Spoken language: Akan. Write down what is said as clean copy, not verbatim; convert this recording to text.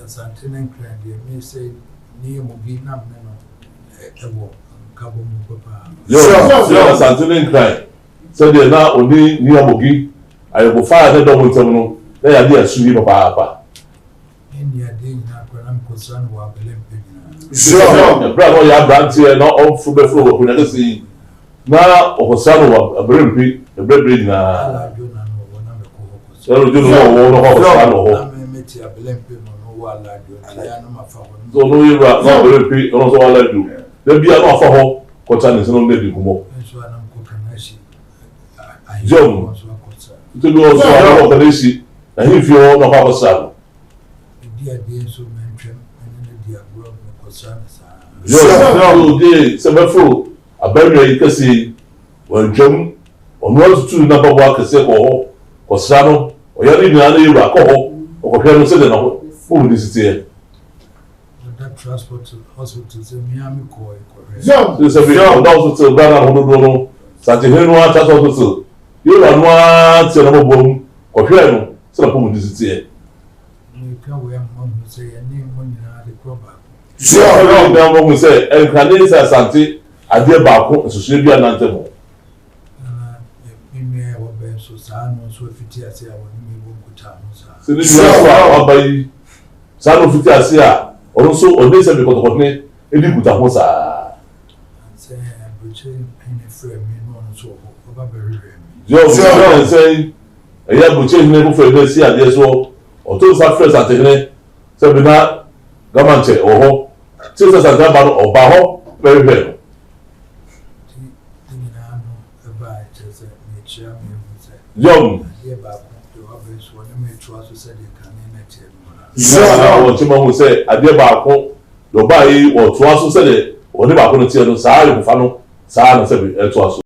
Asante ne Nkran deɛ me sɛ ne yɛ mu bi na me no ɛwɔ nkabɔ mu papa. Yɛ sɛ Asante ne Nkran sɛdeɛ na ɔne Nii Amogi ayɔnkofa a na ɛda wɔn ntam no na yɛ adeɛ a ɛso yie papaapa. Ne nni adeɛ nyinaa koraa na mekɔsra no wɔ Abɛlɛmpɛ nyinaa. Ɛberɛ a na ɔyɛ aberanteɛ na ɔforo bɛforo wɔ akonnwa kɛseɛ yi na ɔkɔsra no wɔ Abɛlɛmpe berɛ berɛ nyinaa. Alaadwo na na ɔwɔ na mekɔ hɔ kɔsra. Alaadwo na ɔwɔ na ɔkɔ akɔsra no wɔ hɔ. Na me mete Abɛlɛmpe no na ɔwɔ Alaadwo nti ɛyɛ a na mafa hɔ. Sɛ ɔno yɛ wura na Abɛlɛmpe na ɔno nso wɔ Alaadwo da biara na wafa hɔ kɔtra ne nsenom na adi nkɔmmɔ. Me nso a na mekɔ Kanahyi ahemfie John hɔ nso akɔsra. Nti bi wɔ nso a na ɔkɔ Kanahyi n'ahemfie hɔ na ɔkɔ akɔsra no. Medi adeɛ nso mantwam, me ne no di agorɔ, mekɔsra no saa ara. John John gyee sɛ bɛforo abannwa yi kɛseɛ yi, wantwam, ɔno ara tutuu n'ampaboa kɛseɛ kɔɔ hɔ kɔsra no, ɔyare nyinaa na yɛwura kɔ hɔ ɔkɔhwɛ no sɛdeɛ n'apɔmuden si teɛ. Ɔda Trust Hospital sɛ me ara mekɔɔe kɔhwɛɛ no. Sɛ sɛ ɔda hospital berɛ a na ne ho dodoɔ no, Santehene no ara Trust Hospital, yɛwura no ara teɛ n'ampaboa mu kɔhwɛɛ no sɛ n'apɔmuden si teɛ. Mereka wei ama moahunu sɛ yɛne mo nyinaa ade korɔ baako. Mereka wei nyinaa ama moahunu sɛ Nkran ne Asante adeɛ baako, nsosoeɛ biara nna ntam hɔ. Na me nua a waba yi nso, saa na ɔno nso afiti ase a ɔne me bɔ nkutaho saa. Sɛ ne nua nso a waba yi, saa na ɔfiti ase a ɔno nso ɔne sɛbe kɔtɔkɔhene di nkutaho saa. Sɛ aburokyire hene frɛ me na ɔno nso wɔ hɔ, ɔba bɛhwehwɛ me. Yɔb, sɛ sɛn ɛyɛ aburokyire hene foforɔ yi na asi adeɛ soɔ, ɔto nsa frɛ Asantehene sɛ bena Gamankyɛ wɔ hɔ, tee sɛ Asante aba no, ɔbaa hɔ bɛhwehwɛɛ no. Nti ne nyinaa no ɛbaa kyerɛ sɛ mekyerɛ ama yɛahu sɛ Yɔb. adeɛ baako deɛ waba yi so ɔne me retoa so sɛdeɛ kane no teɛ no ara. Na wɔkyerɛ ma hu sɛ adeɛ baako deɛ ɔbaa yi wɔtoa so sɛdeɛ ɔne baako no teɛ no, saa ayɔnkofa no saa ara na sɛbe ɛtoa so.